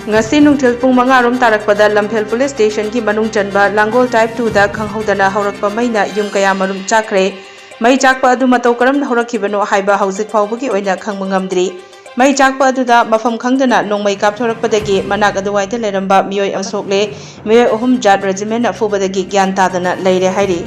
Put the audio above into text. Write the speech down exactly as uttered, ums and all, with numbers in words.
ꯉꯁꯤ ꯅꯨꯡꯊꯤꯜ ꯄꯨꯡ ꯃꯉꯥ ꯔꯣꯝ ꯇꯥꯔꯛꯄꯗ ꯂꯝꯐꯦꯜ ꯄꯨꯂꯤꯁ ꯁ꯭ꯇꯦꯁꯟꯒꯤ ꯃꯅꯨꯡ ꯆꯟꯕ ꯂꯥꯡꯒꯣꯜ ꯇꯥꯏꯞ ꯇꯨꯗ ꯈꯪꯍꯧꯗꯅ ꯍꯧꯔꯛꯄ ꯃꯩꯅ ꯌꯨꯝ ꯀꯌꯥꯃꯔꯨꯝ ꯆꯥꯛꯈ꯭ꯔꯦ꯫ ꯃꯩ ꯆꯥꯛꯄ ꯑꯗꯨ ꯃꯇꯧ ꯀꯔꯝꯅ ꯍꯧꯔꯛꯈꯤꯕꯅꯣ ꯍꯥꯏꯕ ꯍꯧꯖꯤꯛ ꯐꯥꯎꯕꯒꯤ ꯑꯣꯏꯅ ꯈꯪꯕ ꯉꯝꯗ꯭ꯔꯤ꯫ ꯃꯩ ꯆꯥꯛꯄ ꯑꯗꯨꯗ ꯃꯐꯝ ꯈꯪꯗꯅ ꯅꯣꯡꯃꯩ ꯀꯥꯞꯊꯣꯔꯛꯄꯗꯒꯤ ꯃꯅꯥꯛ ꯑꯗꯨꯋꯥꯏꯗ ꯂꯩꯔꯝꯕ ꯃꯤꯑꯣꯏ ꯑꯃ ꯁꯣꯛꯂꯦ꯫ ꯃꯤꯑꯣꯏ ꯑꯍꯨꯝ ꯖꯥꯠ ꯔꯦꯖꯤꯃꯦꯟꯅ ꯐꯨꯕꯗꯒꯤ ꯒ꯭ꯌꯥꯟ ꯇꯥꯗꯅ ꯂꯩꯔꯦ ꯍꯥꯏꯔꯤ꯫